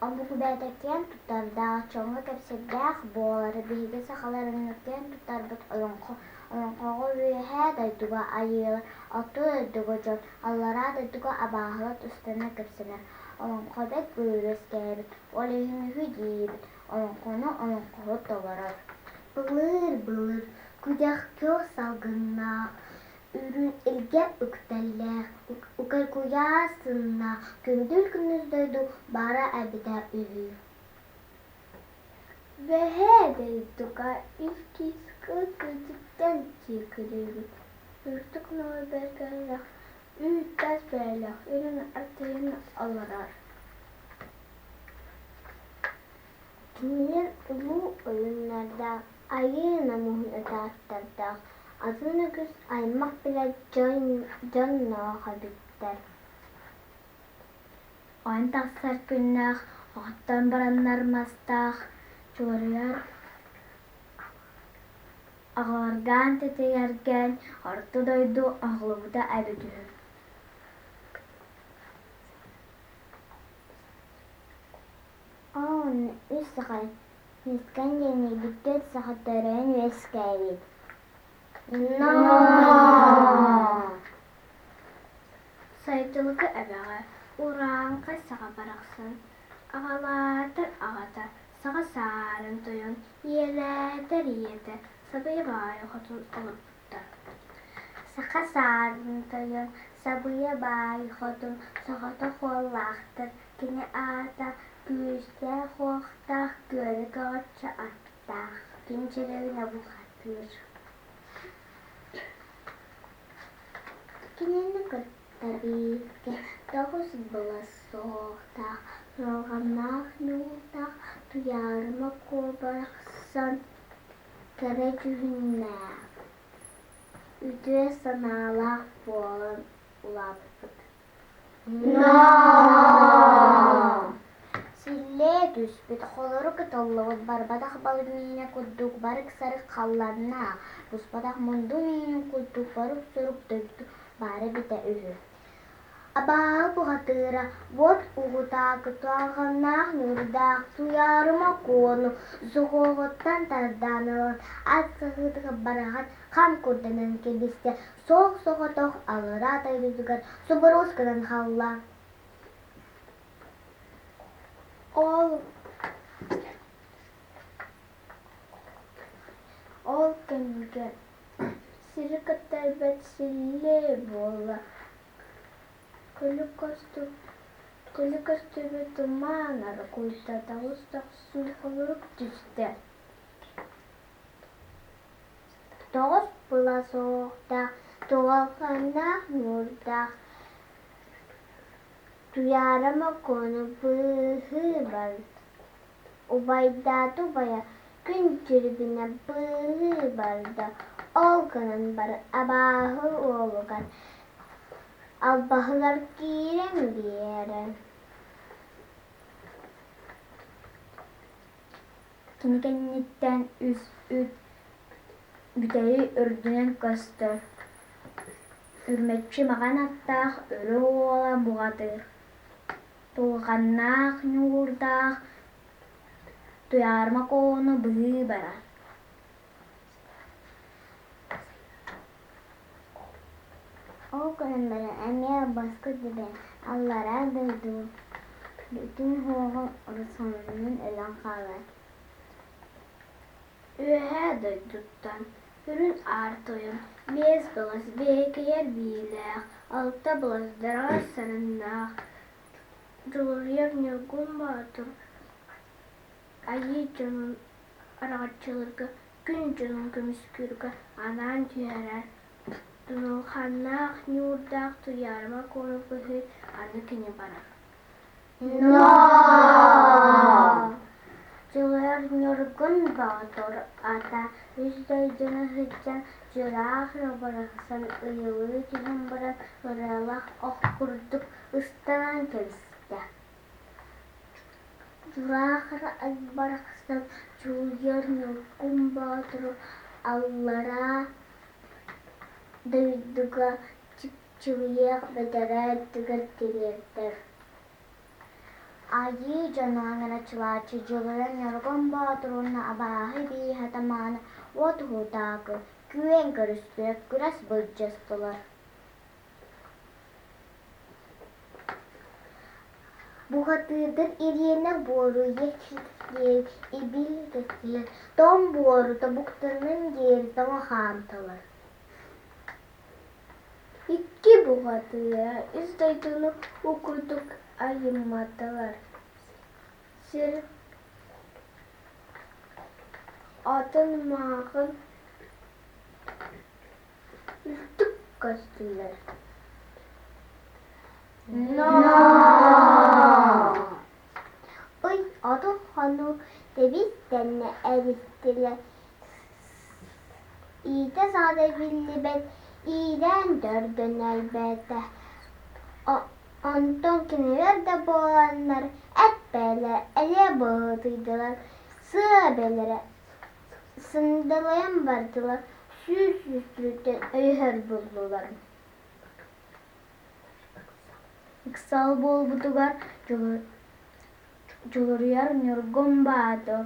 Омук бэйэтэ киэн туттардаах, дьоҥҥо кэпсиирдээх буолар. Биһиги сахаларга киэн туттарбыт олоҥхо. Олоҥхоҕо Үөһээ дойдуга айыылар, Орто дойдуга дьон, Аллараа дойдуга абааһылар тустарынан кэпсэнэр. Олоҥхо бэрт былыр үөскээбит, ол иһин үһү диибит. Олоҥхону олоҥхоһут толорор. Былыыр-былыр күдэх күөх салгыннаах, үрүҥ илгэ үктэллээх, укай-куйаас сыннаах күндүл күнүс дойду баара эбитэ үһү. Үөһээ дойдуга үс киис кыл кыычыттан чыыкырыыбыт, үрдүк нуо бэргэннэх, үүт-таас бэйэлээх үрүҥ артыйан олорор. Кинилэр улуу ойууннардаах, айыы намыһын ытааттардаах, атын үгүс аймах билэр дьонноох эбиттэр. Ойон тахсар күннээх, оттон бараннар мастаах, чуоруйар аҕаларгаан тэтийэргээн Орто дойду аһыллыбыта эбит үһү. Оон үс саха Мискэн диэн бүттүөт саха төрөөн үөскээбит. Сайдылыкы эбэҕэ урааҥхай саха барахсан аҕалаатар аҕата саха саарын тойон, ийэлээтэр ийэтэ Сабыйа баайы хотун олорбуттар. Саха саарын тойон, Сабыйа баай хотун соҕотох уоллаахтар, кини аата күүстээх-уохтаах күөлү көҕөччү аттаах, Күн Дьэрэгинэ бухатыыр. Кинини кытта бииргэ тоҕус былас суһуохтаах, суорҕаннаах ньуурдаах Туйаарыма Куо барахсан кэрэ дьүһүннээх, үтүө санаалаах буолан улааппыт. Силлиэ түспүт, холорук ытыллыбыт барбатах балык миинэ курдук барык-сарык халланна, буспатах мунду миинин курдук борук-сорук дойду баара эбитэ үһү. Абааһы бухатыыра уот угутаакы туһаҕаннаах ньуурдаах Туйаарыма Куону суһуоҕуттан тардаан ылан ат саһыытыгар барахан хам курданан кэбистэ, суох-соҕотох аллараа дойдутугар субуруус гынан хаалла. Ол Ол кэмҥэ сири кытта өлбөт силлиэ буолла, күлү көстүбүт туман оргуйда, тоҕус дохсун холорук түстэ. Тоҕус былас уоһуктаах, туһааннаах ньуурдаах Туйаарыма Куону быыһыы барда, убайдаата убайа күн дьирибинэ быыһыы барда, ол гынан баран абааһы уолугар албаһыгар киирэн биэрэн Кини кэнниттэн үс үт бүтэйи үрдүнэн көстөр, үрүмэччи маҕан аттаах Өрө Уола бухатыыр, Тулханнаах ньуурдаах Туйаарыма Куону быһыы барар. Ол гынан баран эмиэ албаска түбэһэн аллараа дойду бүтүн уһуоҕун урусхалланан өлөн хаалар. Үөһээ дойдуттан Үрүҥ Аар Тойон биэс былас биэкэйэр биилээх, алта былас дараҕар сарыннаах Дьулуруйар Ньургун Боотур айыы дьонун араҥаччылыырга, күн дьонун көмүскүүргэ анаан түһэрэр Дьулурҕаннаах ньуурдаах Туйаарыма Куону быһыы аны кини барар. Дьулуруйар Ньургун Боотур ата үс дойдуну сылдьан дьураах барахсан ыйылыы түһэн баран ырыалаах ох курдук ыстанан кэбистэ. Дьураах барахсан Дьулуруйар Ньургун Боотуру аллараа дойдуга чыпчылыйыах бэтэрээ өттүгэр тириэрдэр. Айыы дьону аҥарачылааччы Дьулуруйар Ньургун Боотур уонна абааһы бииһэ атамаана Уот Уһутаакы күөн көрүстүлэр, күрэс былдьастылар. Бухатыырдар ириэнэх буоруйа диэри ибил кэстилэр, тоҥ буору тобуктарынан диэри тоҥо хаамтылар. Икки бухатыыра үс дойдуну уу курдук айымматылар, сир атын мааҕын Үрдүк көстүлэр Ый отут хонуу тэбис-тэҥҥэ эристилэр, иитэ-саҕата биллибэт иидээн төрдөн элбээтэ. Онтон кинилэр да буоланнар эт бэйэлэрэ элиэ быһыытыйдылар, сыа бэйэлэрэ Сындалыйан бардылар, сүүс сүүстүүттэн өйөһөр буоллулар. Ыксал буолбутугар Дьулуруйар Ньургун Баатыр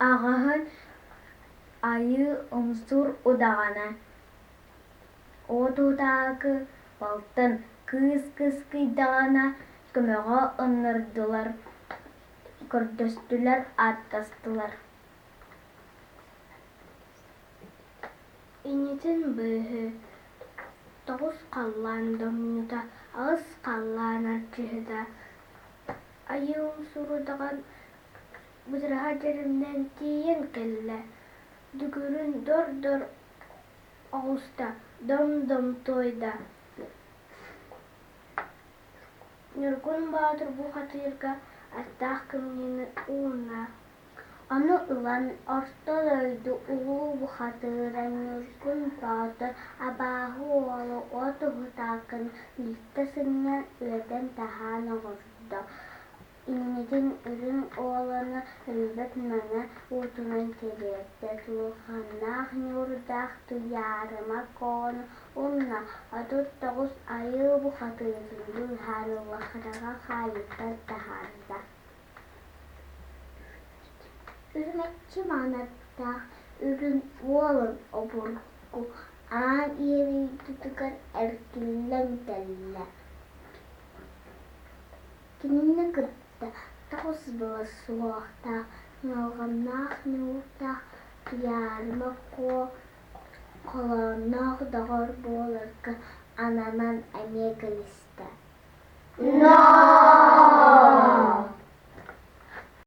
аҕаһын Айыы Умсуур удаҕана Уот Уутаакы балтын кыыс кыскыйдаҕына көмөҕө ыҥырдылар, көрдөстүлэр, ааттастылар Инитин быыһы тоҕус халлаан домньута, аҕыс халлаан арчыһыта Айыы Умсуурудаҕан бытарыһа дьэримнээн тиийэн кэллэ, дүҥүрүн дор-дор оҕуста, дом-дом туойда. Ньургун Боотур бухатыырга аттаах кымньыыны уунна. Ону ылан Орто дойду улуу бухатыыра Ньургун Боотур абааһы уола Уот Уһутаакыны үлтү сынньан үөдэн-таһаан оҥордо Иннитин Үрүҥ Уоланы өлбөт мэҥэ уутунан тириэртэ, Тулханнаах ньуурдаах Туйаарыма Куону уонна 39 айыы бухатыырын быыһаан Улаханаҕа хаайыыттан таһаарда. Үрүмэччи маанаттаах Үрүҥ Уолун обургу аан иэрийбитигэр эргиллэн кэллэ. Кинини кытта тоҕус былас суһуохтаах, ыалҕаннаах ньуурдаах Туйаарыма Куо холоонноох доҕор буоларга ананан эмиэ кэлистэ.